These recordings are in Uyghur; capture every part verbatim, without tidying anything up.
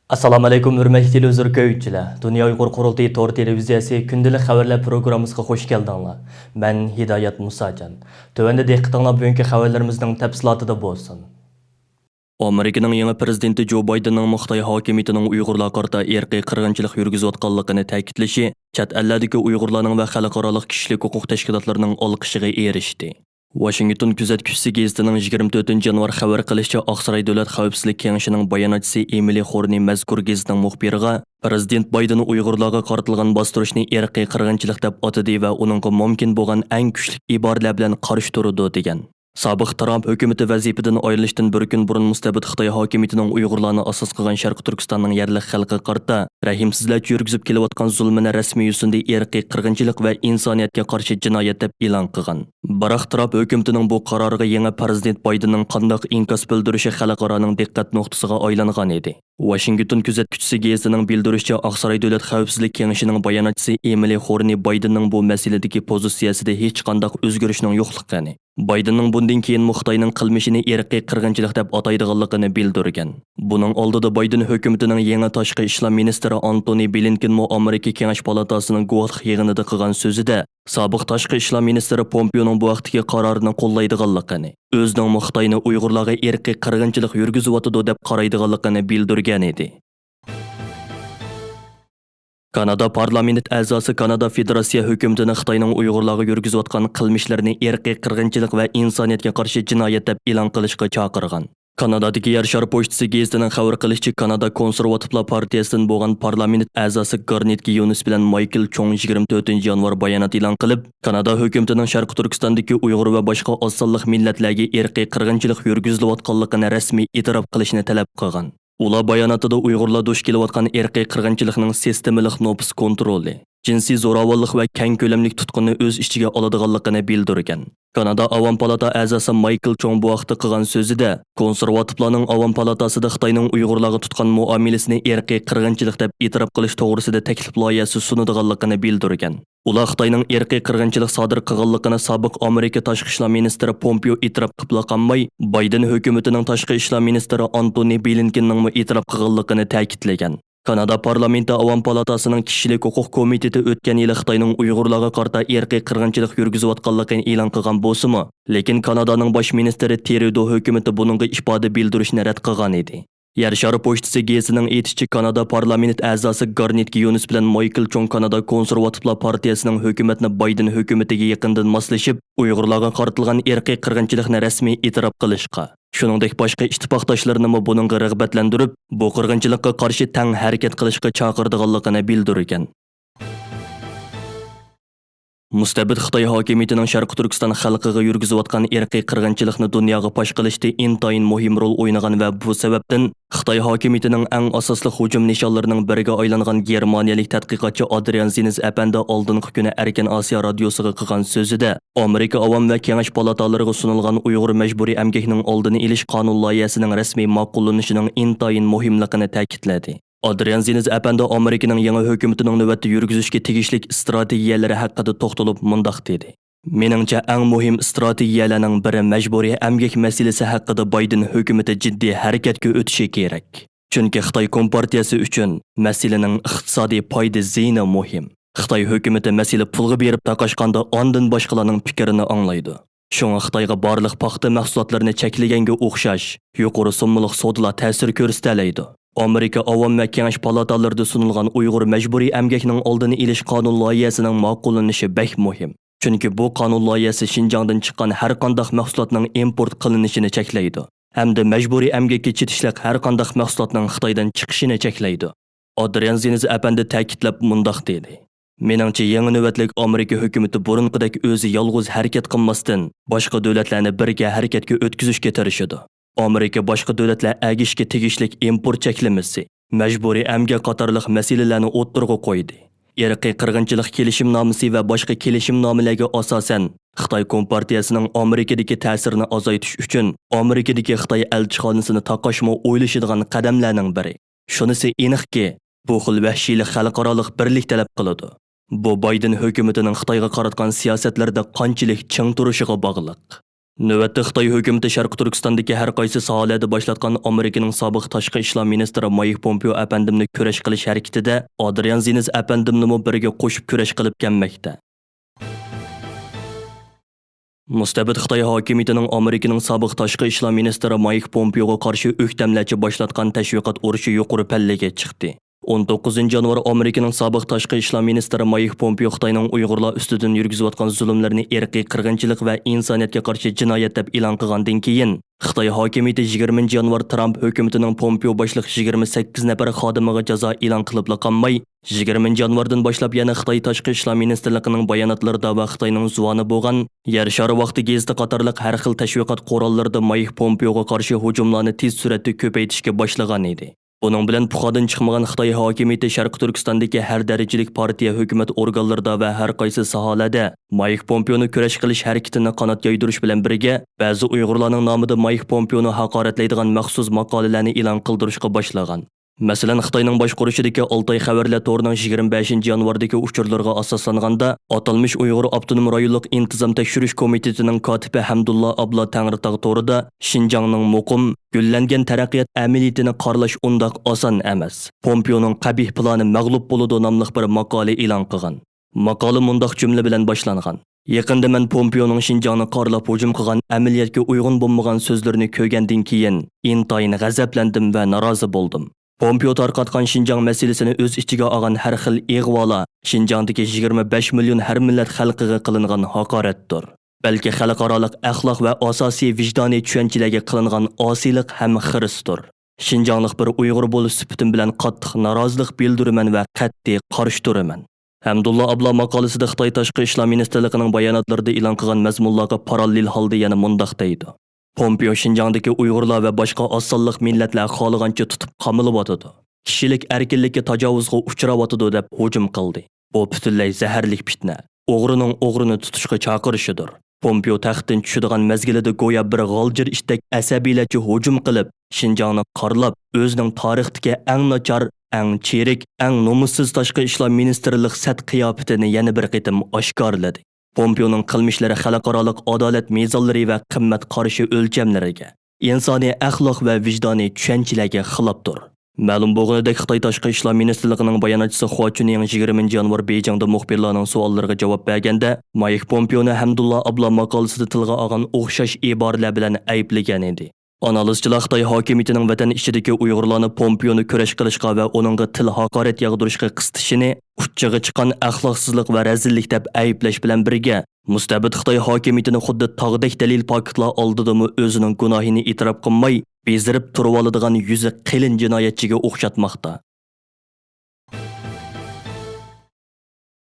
ئەسسالامۇئەلەيكۇم، ھۆرمەتلىك تېلېۋىزور كۆرگۈچىلەر! دۇنيا ئۇيغۇر قۇرۇلتىيى تور تېلېۋىزىيەسى كۈندىلىك خەۋەرلەر پروگراممىسىغا خۇش كەلدىڭلار. مەن ھىدايەت مۇساجان. تۆۋەندە دىققىتىڭلار بۈگۈنكى خەۋەرلىرىمىزنىڭ تەپسىلاتىدا بولسۇن. ئامېرىكىنىڭ يېڭى پىرېزىدېنتى جو بايدېننىڭمۇ خىتاي ھاكىمىيىتىنىڭ ئۇيغۇرلارغا قارىتا ئىرقىي قىرغىنچىلىق يۈرگۈزۈۋاتقانلىقىنى تەكىتلىشى، چەت ئەللەردىكى ئۇيغۇرلارنىڭ ۋە خەلقئارالىق كىشىلىك ھوقۇق تەشكىلاتلىرىنىڭ ئالقىشىغا ئېرىشتى. ۋاشىنگتون كۆزەتكۈچىسى گېزىتىنىڭ يىگىرمە تۆتىنچى يانۋار خەۋەر قىلىشىچە، ئاقساراي دۆلەت خەۋپسىزلىك كېڭىشىنىڭ باياناتچىسى ئېمىلى خورنى مەزكۇر گېزىتنىڭ مۇخبىرىغا، پىرېزىدېنت بايدېن ئۇيغۇرلارغا قارىتىلغان باستۇرۇشنى ئىرقىي قىرغىنچىلىق دەپ ئاتىدى ۋە ئۇنىڭغا مۇمكىن بولغان ئەڭ كۈچلۈك ئىبارىلەر بىلەن قارشى تۇرىدۇ، دېگەن. سابىق ترامپ ھۆكۈمىتى ۋەزىپىدىن ئايرىلىشتىن بىر كۈن بۇرۇن مۇستەبىت خىتاي ھاكىمىيىتىنىڭ ئۇيغۇرلارنى ئاساس قىلغان شەرقىي تۈركىستاننىڭ يەرلىك خەلقىگە قارىتا رەھىمسىزلەرچە يۈرگۈزۈپ كېلىۋاتقان زۇلمىنى رەسمىي يۈزىسىندە ئىرقىي قىرغىنچىلىق ۋە ئىنسانىيەتكە قارشى جىنايەت دەپ ئېلان قىلغان. بىراق، ترامپ ھۆكۈمىتىنىڭ بۇ قارارىغا يېڭى پىرېزىدېنت بايدېننىڭ قانداق ئىنكاس بىلدۈرۈشى خەلقئارانىڭ دىققەت نۇقتىسىغا ئايلانغان ئىدى. ۋاشىنگتون كۆزەتكۈچىسى گېزىتىنىڭ بىلدۈرۈشىچە، ئاقساراي دۆلەت خەۋپسىزلىك كېڭىشىنىڭ باياناتچىسى ئېمىلى خورنى بايدېننىڭ بۇ مەسىلىدىكى پوزىتسىيەسىدە ھېچقانداق ئۆزگىرىشنىڭ يوقلۇقىنى، بايدېننىڭ بۇندىن كېيىنمۇ خىتاينىڭ قىلمىشىنى ئىرقىي قىرغىنچىلىق دەپ ئاتايدىغانلىقىنى بىلدۈرگەن. بۇنىڭ ئالدىدا بايدېن ھۆكۈمىتىنىڭ يېڭى تاشقى ئىشلار مىنىستىرى ئانتونى بلىنكېنمۇ ئامېرىكا كېڭەش پالاتاسىنىڭ گۇۋاھلىق يىغىنىدا قىلغان سۆزىدە، سابىق تاشقى ئىشلار مىنىستىرى پومپېيونىڭ بۇ ھەقتىكى قارارىنى قوللايدىغانلىقىنى، ئۆزىنىڭمۇ خىتاينى ئۇيغۇرلارغا ئىرقىي قىرغىنچىلىق يۈرگۈزۈۋاتىدۇ دەپ قارايدىغانلىقىنى بىلدۈرگەن ئىدى. كانادا پارلامېنت ئەزاسى كانادا فېدېراتسىيە ھۆكۈمىتىنى خىتاينىڭ ئۇيغۇرلارغا يۈرگۈزۈۋاتقان قىلمىشلىرىنى ئىرقىي قىرغىنچىلىق ۋە ئىنسانىيەتكە قارشى جىنايەت دەپ ئېلان قىلىشقا چاقىرغان. كانادادىكى يەر شارى پوچتىسى گېزىتىنىڭ خەۋەر قىلىشىچە، كانادا كونسېرۋاتىپلار پارتىيەسىدىن بولغان پارلامېنت ئەزاسى گارنېت گىيونس بىلەن مايكل چوڭ يىگىرمە تۆتىنچى يانۋار بايانات ئېلان قىلىپ، كانادا ھۆكۈمىتىنىڭ شەرقىي تۈركىستاندىكى ئۇيغۇر ۋە باشقا ئاز سانلىق مىللەتلەرگە ئىرقىي قىرغىنچىلىق يۈرگۈزۈلۈۋاتقانلىقىنى رەسمىي ئېتىراپ قىلىشنى تەلەپ قىلغان. ئۇلار باياناتىدا ئۇيغۇرلار دۇچ كېلىۋاتقان ئىرقىي قىرغىنچىلىقنىڭ سىستېمىلىق نوپۇس كونترولى، جىنسىي زوراۋانلىق ۋە كەڭ كۆلەملىك تۇتقۇننى ئۆز ئىچىگە ئالىدىغانلىقىنى بىلدۈرگەن. كانادا ئاۋام پالاتا ئەزاسى مايكل چوڭ بۇ ھەقتە قىلغان سۆزىدە، كونسېرۋاتىپلارنىڭ ئاۋام پالاتاسىدا خىتاينىڭ ئۇيغۇرلارغا تۇتقان مۇئامىلىسىنى ئىرقىي قىرغىنچىلىق دەپ ئېتىراپ قىلىش توغرىسىدا تەكلىپ لايىھەسى سۇنىدىغانلىقىنى بىلدۈرگەن. ئۇلار خىتاينىڭ ئىرقىي قىرغىنچىلىق سادىر قىلغانلىقىنى سابىق ئامېرىكا تاشقى ئىشلار مىنىستىرى پومپېيو ئېتىراپ قىلىپلا قالماي، بايدېن ھۆكۈمىتىنىڭ تاشقى ئىشلار مىنىستىرى ئانتونى بلىنكېننىڭمۇ ئېتىراپ قىلغانلىقىنى تەكىتلىگەن. كانادا پارلامېنتى ئاۋام پالاتاسىنىڭ كىشىلىك ھوقۇق كومىتېتى ئۆتكەن يىلى خىتاينىڭ ئۇيغۇرلارغا قارىتا ئىرقىي قىرغىنچىلىق يۈرگۈزۈۋاتقانلىقىنى ئېلان قىلغان بولسىمۇ، لېكىن كانادانىڭ باش مىنىستىرى تېرۇدو ھۆكۈمىتى بۇنىڭغا ئىپادە بىلدۈرۈشنى رەت قىلغان ئىدى. يەر شارى پوچتىسى گېزىتىنىڭ ئېيتىشىچە، كانادا پارلامېنت ئەزاسى گارنېت گىيونس بىلەن مايكل چوڭ كانادا كونسېرۋاتىپلار پارتىيەسىنىڭ ھۆكۈمەتنى بايدېن ھۆكۈمىتىگە يېقىندىن ماسلىشىپ، ئۇيغۇرلارغا قارىتىلغان ئىرقىي قىرغىنچىلىقنى رەسمىي ئېتىراپ قىلىشقا، شۇنىڭدەك باشقا ئىتتىپاقداشلىرىنىمۇ بۇنىڭغا رىغبەتلەندۈرۈپ، بۇ قىرغىنچىلىققا قارشى تەڭ ھەرىكەت قىلىشقا چاقىرىدىغانلىقىنى بىلدۈرگەن. مۇستەبىت خىتاي ھاكىمىيىتىنىڭ شەرقىي تۈركىستان خەلقىگە يۈرگۈزۈۋاتقان ئىرقىي قىرغىنچىلىقنى دۇنياغا پاش قىلىشتا ئىنتايىن مۇھىم رول ئوينىغان ۋە بۇ سەۋەبتىن خىتاي ھاكىمىيىتىنىڭ ئەڭ ئاساسلىق ھۇجۇم نىشانلىرىنىڭ بىرىگە ئايلانغان گېرمانىيەلىك تەتقىقاتچى ئادرىيان زىنز ئەپەندى ئالدىنقى كۈنى ئەركىن ئاسىيا رادىيوسىغا قىلغان سۆزىدە، ئامېرىكا ئاۋام ۋە كېڭەش پالاتالىرىغا سۇنۇلغان ئۇيغۇر مەجبۇرىي ئەمگەكنىڭ ئالدىنى ئېلىش قانۇن لايىھەسىنىڭ رەسمىي ماقۇللىنىشىنىڭ ئىنتايىن مۇھىملىقىنى تەكىتلىدى. ئادرىيان زىنز ئەپەندى ئامېرىكىنىڭ يېڭى ھۆكۈمىتىنىڭ نۆۋەتتە يۈرگۈزۈشكە تېگىشلىك ئىستراتېگىيەلىرى ھەققىدە توختىلىپ مۇنداق دېدى: مېنىڭچە، ئەڭ مۇھىم ئىستراتېگىيەلەرنىڭ بىرى مەجبۇرىي ئەمگەك مەسىلىسى ھەققىدە بايدېن ھۆكۈمىتى جىددىي ھەرىكەتكە ئۆتۈشى كېرەك. چۈنكى خىتاي كومپارتىيەسى ئۈچۈن مەسىلىنىڭ ئىقتىسادىي پايدا زىيىنى مۇھىم. خىتاي ھۆكۈمىتى مەسىلە پۇلغا بېرىپ تاقاشقاندا ئاندىن باشقىلارنىڭ پىكرىنى ئاڭلايدۇ. شۇڭا خىتايغا بارلىق پاختا مەھسۇلاتلىرىنى چەكلىگەنگە ئوخشاش يۇقىرى سوممىلىق سودىلار تەسىر كۆرسىتەلەيدۇ. ئامېرىكا ئاۋام ۋە كېڭەش پالاتالىرىدا سۇنۇلغان ئۇيغۇر مەجبۇرىي ئەمگەكنىڭ ئالدىنى ئېلىش قانۇن لايىھەسىنىڭ ماقۇللىنىشى بەك مۇھىم. چۈنكى بۇ قانۇن لايىھەسى شىنجاڭدىن چىققان ھەر قانداق مەھسۇلاتنىڭ ئىمپورت قىلىنىشىنى چەكلەيدۇ ھەمدە مەجبۇرىي ئەمگەككە چېتىشلىق ھەر قانداق مەھسۇلاتنىڭ خىتايدىن چىقىشىنى چەكلەيدۇ. ئادرىيان زىنز ئەپەندى تەكىتلەپ مۇنداق دېدى: مېنىڭچە، يېڭى نۆۋەتلىك ئامېرىكا ھۆكۈمىتى بۇرۇنقىدەك ئۆزى يالغۇز ھەرىكەت قىلماستىن، باشقا دۆلەتلەرنى بىرگە ھەرىكەتكە ئۆتكۈزۈشكە تىرىشىدۇ. ئامېرىكا باشقا دۆلەتلەر ئەگىشىگە تېگىشلىك ئىمپورت چەكلىمىسى، مەجبۇرىي ئەمگەك قاتارلىق مەسىلىلەرنى ئوتتۇرىغا قويدى. ئىرقىي قىرغىنچىلىق كېلىشىمنامىسى ۋە باشقا كېلىشىمنامىلەرگە ئاساسەن، خىتاي كومپارتىيەسىنىڭ ئامېرىكىدىكى تەسىرىنى ئازايتىش ئۈچۈن ئامېرىكىدىكى خىتاي ئەلچىخانىسىنى تاقاشمۇ ئويلىشىدىغان قەدەملەرنىڭ بىرى. شۇنىسى ئېنىقكى، بۇ خىل ۋەھشىيلىك خەلقئارالىق بىرلىك تەلەپ قىلىدۇ. بۇ بايدېن ھۆكۈمىتىنىڭ خىتايغا قاراتقان سىياسەتلىرىدە قانچىلىك چىڭ تۇرۇشىغا باغلىق. نۆۋەتتە خىتاي ھۆكۈمىتى شەرقىي تۈركىستاندىكى ھەر قايسى ساھەلەردە باشلاتقان ئامېرىكىنىڭ سابىق تاشقى ئىشلار مىنىستىرى مايك پومپېئو ئەپەندىمنى كۈرەش قىلىش ھەرىكىتىدە ئادرىيان زىنىز ئەپەندىمنىمۇ بىرگە قوشۇپ كۈرەش قىلىپ كەلمەكتە. مۇستەبىت خىتاي ھاكىمىيىتىنىڭ ئامېرىكىنىڭ سابىق تاشقى ئىشلار مىنىستىرى مايك پومپېئوغا قارشى ئۆكتەملەرچە باشلاتقان تەشۋىقات ئۇرۇشى يۇقىرى پەللىگە چىقتى. ئون توققۇزىنچى يانۋار ئامېرىكىنىڭ سابىق تاشقى ئىشلار مىنىستىرى مايك پومپېئو خىتاينىڭ ئۇيغۇرلار ئۈستىدىن يۈرگۈزۈۋاتقان زۇلۇملىرىنى ئىرقىي قىرغىنچىلىق ۋە ئىنسانىيەتكە قارشى جىنايەت دەپ ئېلان قىلغاندىن كېيىن، خىتاي ھاكىمىيىتى يىگىرمىنچى يانۋار ترامپ ھۆكۈمىتىنىڭ پومپېئو باشلىق يىگىرمە سەككىز نەپەر خادىمىغا جازا ئېلان قىلىپلا قالماي، يىگىرمىنچى يانۋاردىن باشلاپ يەنە خىتاي تاشقى ئىشلار مىنىستىرلىقىنىڭ باياناتلىرىدا ۋە خىتاينىڭ زۇۋانى بولغان يەر شارى ۋاقتى گېزىتى قاتارلىق ھەر خىل تەشۋىقات قوراللىرىدا مايك پومپېئوغا قارشى ھۇجۇملارنى تېز سۈرئەتتە كۆپەيتىشكە باشلىغان ئىدى. بۇنىڭ بىلەن پۇخادىن چىقمىغان خىتاي ھاكىمىيىتى شەرقىي تۈركىستاندىكى ھەر دەرىجىلىك پارتىيە، ھۆكۈمەت ئورگانلىرىدا ۋە ھەر قايسى ساھەلەردە مايك پومپېئونى كۈرەش قىلىش ھەرىكىتىنى قانات يايدۇرۇش بىلەن بىرگە، بەزى ئۇيغۇرلارنىڭ نامىدا مايك پومپېئونى ھاقارەتلەيدىغان مەخسۇس ماقالىلەرنى ئېلان قىلدۇرۇشقا باشلىغان. مەسىلەن، خىتاينىڭ باشقۇرۇشىدىكى ئالتاي خەۋەرلەر تورىنىڭ يىگىرمە بەشىنچى يانۋاردىكى ئۇچۇرلىرىغا ئاساسلانغاندا، ئاتالمىش ئۇيغۇر ئاپتونوم رايونلۇق ئىنتىزام تەكشۈرۈش كومىتېتىنىڭ كاتىپى ھەمدۇللا ئابلا تەڭرىتاغ تورىدا شىنجاڭنىڭ مۇقىم، گۈللەنگەن تەرەققىيات ئەمەلىيىتىنى قارىلاش ئۇنداق ئاسان ئەمەس. پومپېئونىڭ قەبىھ پىلانى مەغلۇپ بولىدۇ ناملىق بىر ماقالە ئېلان قىلغان. ماقالە مۇنداق جۈملە بىلەن باشلانغان: يېقىندا مەن پومپېئونىڭ شىنجاڭنى قارىلاپ ھۇجۇم قىلغان ئەمەلىيەتكە ئۇيغۇن بولمىغان سۆزلىرىنى كۆرگەندىن كېيىن، ئىنتايىن غەزەپلەندىم ۋە نارازى بولدۇم. پومپېئو تارقاتقان شىنجاڭ مەسىلىسىنى ئۆز ئىچىگە ئالغان ھەر خىل ئىغۋالار شىنجاڭدىكى يىگىرمە بەش مىليون ھەر مىللەت خەلقىگە قىلىنغان ھاقارەتتۇر. بەلكى خەلقئارالىق ئەخلاق ۋە ئاساسىي ۋىجدانىي چۈشەنچىلەرگە قىلىنغان ئاسىيلىق ھەم خىرىستۇر. شىنجاڭلىق بىر ئۇيغۇر بولۇش سۈپىتىم بىلەن قاتتىق نارازىلىق بىلدۈرىمەن ۋە قەتئىي قارشى تۇرىمەن. ھەمدۇللا ئابلا ماقالىسىدە خىتاي تاشقى ئىشلار مىنىستىرلىقىنىڭ باياناتلىرىدا ئېلان قىلغان مەزمۇنلارغا پاراللېل ھالدا يەنە مۇنداق دەيدۇ: پومپېئو شىنجاڭدىكى ئۇيغۇرلار ۋە باشقا ئاز سانلىق مىللەتلەر خالىغانچە تۇتۇپ قامىلىۋاتىدۇ، كىشىلىك ئەركىنلىككە تاجاۋۇزغا ئۇچراۋاتىدۇ دەپ ھۇجۇم قىلدى. بۇ پۈتۈنلەي زەھەرلىك پىتنە، ئوغرىنىڭ ئوغرىنى تۇتۇشقا چاقىرىشىدۇر. پومپېئو تەختتىن چۈشىدىغان مەزگىلىدە گويا بىر غالجىر ئىتتەك ئەسەبىيلەرچە ھۇجۇم قىلىپ، شىنجاڭنى قارىلاپ، ئۆزىنىڭ تارىختىكى ئەڭ ناچار، ئەڭ چىرىك، ئەڭ نومۇسسىز تاشقى ئىشلار مىنىستىرلىق سەت قىياپىتىنى يەنە بىر قېتىم ئاشكارىلىدى. پومپېئونىڭ قىلمىشلىرى خەلقئارالىق ئادالەت مىزانلىرى ۋە قىممەت قارىشى ئۆلچەملىرىگە، ئىنسانىي ئەخلاق ۋە ۋىجدانىي چۈشەنچىلەرگە خىلاپتۇر. مەلۇم بولغىنىدەك، خىتاي تاشقى ئىشلار مىنىستىرلىقىنىڭ باياناتچىسى خۇا چۈنيىڭ يىگىرمىنچى يانۋار بېيجىڭدا مۇخبىرلارنىڭ سوئاللىرىغا جاۋاب بەرگەندە، مايك پومپېئونى ھەمدۇللا ئابلا ماقالىسىدا تىلغا ئالغان ئوخشاش ئىبارىلەر بىلەن ئەيىبلىگەن ئىدى. ئانالىزچىلار خىتاي ھاكىمىيىتىنىڭ ۋەتەن ئىچىدىكى ئۇيغۇرلارنى پومپېئونى كۈرەش قىلىشقا ۋە ئۇنىڭغا تىل ھاقارەت ياغدۇرۇشقا قىستىشىنى ئۇچىغا چىققان ئەخلاقسىزلىق ۋە رەزىللىك دەپ ئەيىبلەش بىلەن بىرگە، مۇستەبىت خىتاي ھاكىمىيىتىنى خۇددى تاغدەك دەلىل پاكىتلار ئالدىدىمۇ ئۆزىنىڭ گۇناھىنى ئېتىراپ قىلماي، بېزىرىپ تۇرۇۋالىدىغان يۈزى قېلىن جىنايەتچىگە ئوخشاتماقتا.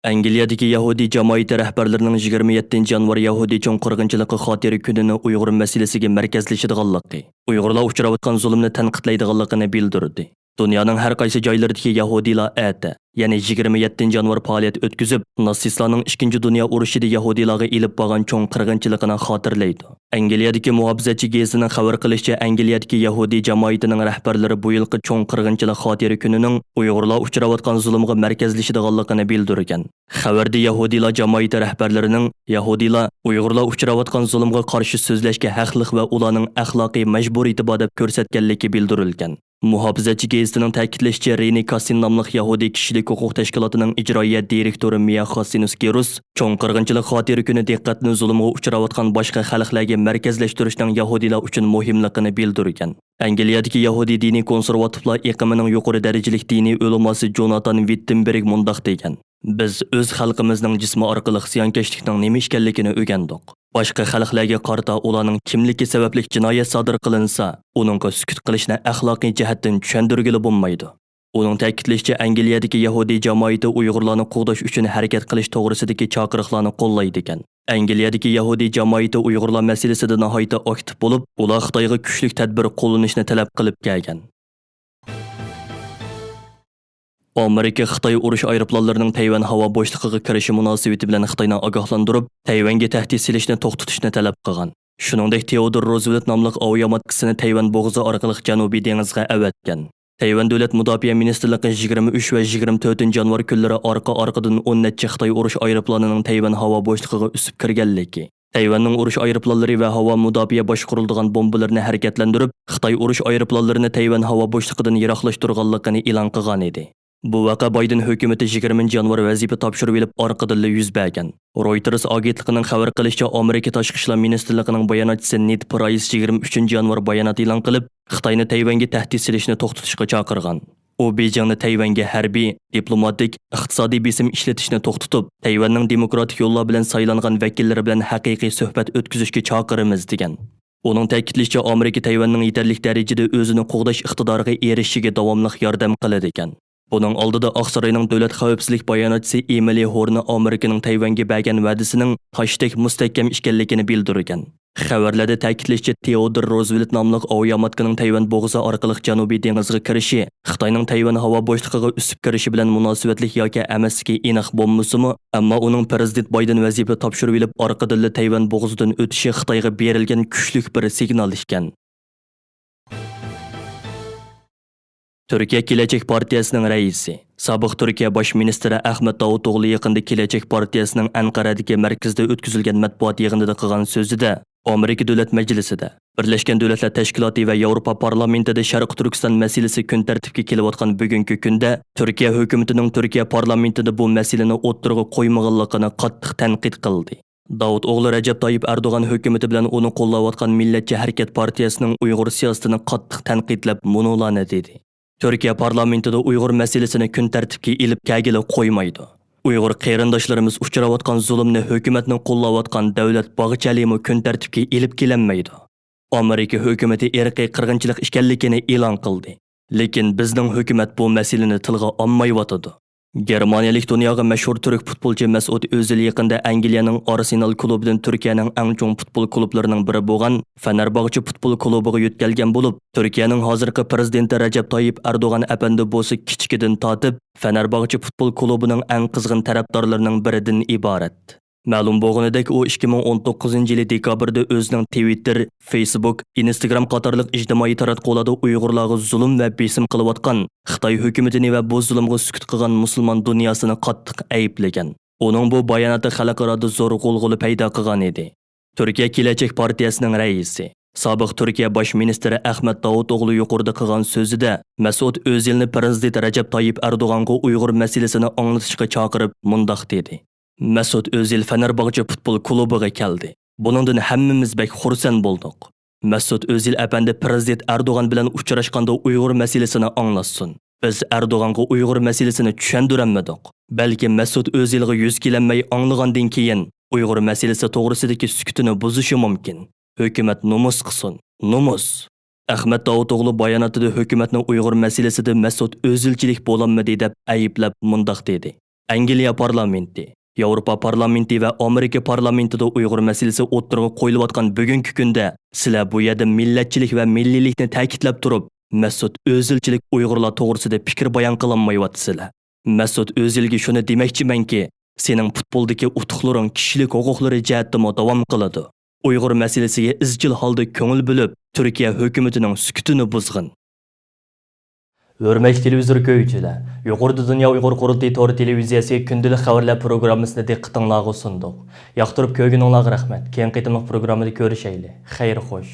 ئەنگلىيەدىكى يەھۇدىي جامائىتى رەھبەرلىرىنىڭ يىگىرمە يەتتىنچى يانۋار يەھۇدىي چوڭ قىرغىنچىلىقى خاتىرە كۈنىنى ئۇيغۇر مەسىلىسىگە مەركەزلىشىدىغانلىقى، ئۇيغۇرلار ئۇچراۋاتقان زۇلۇمنى تەنقىدلەيدىغانلىقىنى بىلدۈردى. دۇنيانىڭ ھەر قايسى جايلىرىدىكى يەھۇدىيلار ئەتە، يەنى يىگىرمە يەتتىنچى يانۋار پائالىيەت ئۆتكۈزۈپ، ناتسىستلارنىڭ ئىككىنچى دۇنيا ئۇرۇشىدا يەھۇدىيلارغا ئېلىپ بارغان چوڭ قىرغىنچىلىقىنى خاتىرىلەيدۇ. ئەنگلىيەدىكى مۇھاپىزەتچى گېزىتىنىڭ خەۋەر قىلىشىچە، ئەنگلىيەدىكى يەھۇدىي جامائىتىنىڭ رەھبەرلىرى بۇ يىلقى چوڭ قىرغىنچىلىق خاتىرە كۈنىنىڭ ئۇيغۇرلار ئۇچراۋاتقان زۇلۇمغا مەركەزلىشىدىغانلىقىنى بىلدۈرگەن. خەۋەردە يەھۇدىيلار جامائىتى رەھبەرلىرىنىڭ يەھۇدىيلار ئۇيغۇرلار ئۇچراۋاتقان زۇلۇمغا قارشى سۆزلەشكە ھەقلىق ۋە ئۇلارنىڭ ئەخلاقىي مەجبۇرىيىتى بار دەپ كۆرسەتكەنلىكى بىلدۈرۈلگەن. مۇھاپىزەتچى گېزىتىنىڭ تەكىتلىشىچە، رېنى كاسسىن ناملىق يەھۇدىي كىشىلىك ھوقۇق تەشكىلاتىنىڭ ئىجرائىيە دىرېكتورى مىيا خاسسىنۇس گېرۇس چوڭ قىرغىنچىلىق خاتىرە كۈنى دىققەتنى زۇلۇمغا ئۇچراۋاتقان باشقا خەلقلەرگە مەركەزلەشتۈرۈشنىڭ يەھۇدىيلار ئۈچۈن مۇھىملىقىنى بىلدۈرگەن. ئەنگلىيەدىكى يەھۇدىي دىنىي كونسېرۋاتىپلار ئېقىمىنىڭ يۇقىرى دەرىجىلىك دىنىي ئۆلىماسى جوناتان ۋىتتېنبېرگ مۇنداق دېگەن: «بىز ئۆز خەلقىمىزنىڭ جىسمى ئارقىلىق زىيانكەشلىكنىڭ نېمە ئىكەنلىكىنى ئۆگەندۇق. باشقا خەلقلەرگە قارىتا ئۇلارنىڭ كىملىكى سەۋەبلىك جىنايەت سادىر قىلىنسا، ئۇنىڭغا سۈكۈت قىلىشنى ئەخلاقىي جەھەتتىن چۈشەندۈرگىلى بولمايدۇ.» ئۇنىڭ تەكىتلىشىچە، ئەنگلىيەدىكى يەھۇدىي جامائىتى ئۇيغۇرلارنى قوغداش ئۈچۈن ھەرىكەت قىلىش توغرىسىدىكى چاقىرىقلارنى قوللايدىكەن. ئەنگلىيەدىكى يەھۇدىي جامائىتى ئۇيغۇرلار مەسىلىسىدە ناھايىتى ئاكتىپ بولۇپ، ئۇلار خىتايغا كۈچلۈك تەدبىر قوللىنىشنى تەلەپ قىلىپ كەلگەن. ئامېرىكا خىتاي ئۇرۇش ئايروپىلانلىرىنىڭ تەيۋەن ھاۋا بوشلۇقىغا كىرىشى مۇناسىۋىتى بىلەن خىتاينى ئاگاھلاندۇرۇپ، تەيۋەنگە تەھدىت سېلىشنى توختىتىشنى تەلەپ قىلغان. شۇنىڭدەك، تېئودور روزۋېلت ناملىق ئاۋىئاماتكىسىنى تەيۋەن بوغۇزى ئارقىلىق جەنۇبىي دېڭىزغا ئەۋەتكەن. تەيۋەن دۆلەت مۇداپىئە مىنىستىرلىقى يىگىرمە ئۈچ ۋە يىگىرمە تۆتىنچى يانۋار كۈنلىرى ئارقا-ئارقىدىن ئون نەچچە خىتاي ئۇرۇش ئايروپىلانىنىڭ تەيۋەن ھاۋا بوشلۇقىغا ئۈسۈپ كىرگەنلىكى، تەيۋەننىڭ ئۇرۇش ئايروپىلانلىرى ۋە ھاۋا مۇداپىئە باشقۇرۇلىدىغان بومبىلىرىنى ھەرىكەتلەندۈرۈپ، خىتاي ئۇرۇش ئايروپىلانلىرىنى تەيۋەن ھاۋا بوشلۇقىدىن يىراقلاشتۇرغانلىقىنى ئېلان قىلغانىدى. بۇ ۋەقە بايدېن ھۆكۈمىتى يىگىرمىنچى يانۋار ۋەزىپە تاپشۇرۇۋېلىپ ئارقىدىنلا يۈز بەرگەن. رويتېرس ئاگېنتلىقىنىڭ خەۋەر قىلىشىچە، ئامېرىكا تاشقى ئىشلار مىنىستىرلىقىنىڭ باياناتچىسى نېد پرايس يىگىرمە ئۈچىنچى يانۋار بايانات ئېلان قىلىپ، خىتاينى تەيۋەنگە تەھدىت سېلىشنى توختىتىشقا چاقىرغان. ئۇ بېيجىڭنى تەيۋەنگە ھەربىي، دىپلوماتىك، ئىقتىسادىي بېسىم ئىشلىتىشنى توختىتىپ، تەيۋەننىڭ دېموكراتىك يوللار بىلەن سايلانغان ۋەكىللىرى بىلەن ھەقىقىي سۆھبەت ئۆتكۈزۈشكە چاقىرىمىز، دېگەن. ئۇنىڭ تەكىتلىشىچە، ئامېرىكا تەيۋەننىڭ يېتەرلىك دەرىجىدە ئۆزىنى قوغداش ئىقتىدارىغا ئېرىشىشىگە داۋاملىق ياردەم قىلىدىكەن. بۇنىڭ ئالدىدا ئاقساراينىڭ دۆلەت خەۋپسىزلىك باياناتچىسى ئېمىلى ھورنى ئامېرىكىنىڭ تەيۋەنگە بەرگەن ۋەدىسىنىڭ تاشتەك مۇستەھكەم ئىكەنلىكىنى بىلدۈرگەن. خەۋەرلەردە تەكىتلىشىچە، تېئودور روزۋېلت ناملىق ئاۋىئاماتكىنىڭ تەيۋەن بوغۇزى ئارقىلىق جەنۇبىي دېڭىزغا كىرىشى خىتاينىڭ تەيۋەن ھاۋا بوشلۇقىغا ئۆسۈپ كىرىشى بىلەن مۇناسىۋەتلىك ياكى ئەمەسلىكى ئېنىق بولمىسىمۇ، ئەمما ئۇنىڭ پىرېزىدېنت بايدېن ۋەزىپە تاپشۇرۇۋېلىپ ئارقىدىنلا تەيۋەن بوغۇزىدىن ئۆتۈشى خىتايغا بېرىلگەن كۈچلۈك بىر سىگنال ئىكەن. تۈركىيە كېلەچەك پارتىيەسىنىڭ رەئىسى، سابىق تۈركىيە باش مىنىستىرى ئەخمەت داۋۇتئوغلۇ يېقىندا كېلەچەك پارتىيەسىنىڭ ئەنقەرەدىكى مەركىزىدە ئۆتكۈزۈلگەن مەتبۇئات يىغىنىدا قىلغان سۆزىدە، ئامېرىكا دۆلەت مەجلىسىدە، بىرلەشكەن دۆلەتلەر تەشكىلاتى ۋە ياۋروپا پارلامېنتىدا شەرقىي تۈركىستان مەسىلىسى كۈن تەرتىپكە كېلىۋاتقان بۈگۈنكى كۈندە، تۈركىيە ھۆكۈمىتىنىڭ تۈركىيە پارلامېنتىدا بۇ مەسىلىنى ئوتتۇرىغا قويمىغانلىقىنى قاتتىق تەنقىد قىلدى. داۋۇتئوغلۇ رەجەپ تايىپ ئەردوغان ھۆكۈمىتى بىلەن ئۇنى قوللاۋاتقان مىللەتچى ھەرىكەت پارتىيەسىنىڭ ئۇيغۇر سىياسىتىنى قاتتىق تەنقىدلەپ، مۇنۇلارنى دېدى. تۈركىيە پارلامېنتىدا ئۇيغۇر مەسىلىسىنى كۈن تەرتىپكە ئېلىپ كەلگىلى قويمايدۇ. ئۇيغۇر قېرىنداشلىرىمىز ئۇچراۋاتقان زۇلۇمنى ھۆكۈمەتنىڭ قوللاۋاتقان دۆلەت باغچە ئەلىمۇ كۈن تەرتىپكە ئېلىپ كېلەلمەيدۇ. ئامېرىكا ھۆكۈمىتى ئىرقىي قىرغىنچىلىق ئىكەنلىكىنى ئېلان قىلدى. لېكىن بىزنىڭ ھۆكۈمەت بۇ مەسىلىنى تىلغا ئالمايۋاتىدۇ. گېرمانىيەلىك دۇنياغا مەشھۇر تۈرك پۇتبولچى مەسئۇت ئۆزىل يېقىندا ئەنگلىيەنىڭ ئارسېنال كۇلۇبىدىن تۈركىيەنىڭ ئەڭ چوڭ پۇتبول كۇلۇبلىرىنىڭ بىرى بولغان فەنەرباغچە پۇتبول كۇلۇبىغا يۆتكەلگەن بولۇپ، تۈركىيەنىڭ ھازىرقى پىرېزىدېنتى رەجەپ تايىپ ئەردوغان ئەپەندى بولسا كىچىكىدىن تارتىپ فەنەرباغچە پۇتبول كۇلۇبىنىڭ ئەڭ قىزغىن تەرەپدارلىرىنىڭ بىرىدىن ئىبارەت. مەلۇم بولغىنىدەك، ئۇ ئىككى مىڭ ئون توققۇزىنچى يىلى دېكابىردا ئۆزىنىڭ تىۋىتتېر، فېيسبۇك، ئىنستاگرام قاتارلىق ئىجتىمائىي تاراتقۇلاردا ئۇيغۇرلارغا زۇلۇم ۋە بېسىم قىلىۋاتقان خىتاي ھۆكۈمىتىنى ۋە بۇ زۇلۇمغا سۈكۈت قىلغان مۇسۇلمان دۇنياسىنى قاتتىق ئەيىبلىگەن. ئۇنىڭ بۇ باياناتى خەلقئارادا زور غۇلغۇلا پەيدا قىلغانىدى. تۈركىيە كېلەچەك پارتىيەسىنىڭ رەئىسى، سابىق تۈركىيە باش مىنىستىرى ئەخمەت داۋۇتئوغلۇ يۇقىرىدا قىلغان سۆزىدە، مەسئۇت ئۆزىلنى پىرېزىدېنت رەجەپ تايىپ ئەردوغانغا ئۇيغۇر مەسىلىسىنى ئاڭلىتىشقا چاقىرىپ مۇنداق دېدى: مەسئۇت ئۆزىل فەنەرباغچە پۇتبول كۇلۇبىغا كەلدى. بۇنىڭدىن ھەممىمىز بەك خۇرسەن بولدۇق. مەسئۇت ئۆزىل ئەپەندى پىرېزىدېنت ئەردوغان بىلەن ئۇچراشقاندا ئۇيغۇر مەسىلىسىنى ئاڭلاتسۇن. بىز ئەردوغانغا ئۇيغۇر مەسىلىسىنى چۈشەندۈرەلمىدۇق. بەلكى مەسئۇت ئۆزىلغا يۈز كېلەلمەي ئاڭلىغاندىن كېيىن، ئۇيغۇر مەسىلىسى توغرىسىدىكى سۈكۈتىنى بۇزۇشى مۇمكىن. ھۆكۈمەت نومۇس قىلسۇن. نومۇس! ئەخمەت داۋۇتئوغلۇ باياناتىدا ھۆكۈمەتنىڭ ئۇيغۇر مەسىلىسىدە مەسئۇت ئۆزىلچىلىك بولالمىدى دەپ ئەيىبلەپ مۇنداق دېدى: ئەنگلىيە پارلامېنتى، ياۋروپا پارلامېنتى ۋە ئامېرىكا پارلامېنتىدا ئۇيغۇر مەسىلىسى ئوتتۇرىغا قويۇلۇۋاتقان بۈگۈنكى كۈندە، سىلەر بۇ يەردە مىللەتچىلىك ۋە مىللىيلىكنى تەكىتلەپ تۇرۇپ، مەسئۇت ئۆزىلچىلىك ئۇيغۇرلار توغرىسىدا پىكىر بايان قىلالمايۋاتىسىلەر. مەسئۇت ئۆزىلگە شۇنى دېمەكچىمەنكى، سېنىڭ پۇتبولدىكى ئۇتۇقلىرىڭ كىشىلىك ھوقۇقلىرى جەھەتتىمۇ داۋام قىلىدۇ. ئۇيغۇر مەسىلىسىگە ئىزچىل ھالدا كۆڭۈل بۆلۈپ، تۈركىيە ھۆكۈمىتىنىڭ سۈكۈتىنى بۇزغىن. ھۆرمەتلىك تېلېۋىزور كۆرگۈچىلەر، يۇقىرىدا دۇنيا ئۇيغۇر قۇرۇلتىيى تور تېلېۋىزىيەسى كۈندىلىك خەۋەرلەر پروگراممىسىنى دىققىتىڭلارغا سۇندۇق. ياقتۇرۇپ كۆرگىنىڭلارغا رەھمەت. كېيىنكى قېتىملىق پروگراممىدا كۆرۈشەيلى. خەير خوش.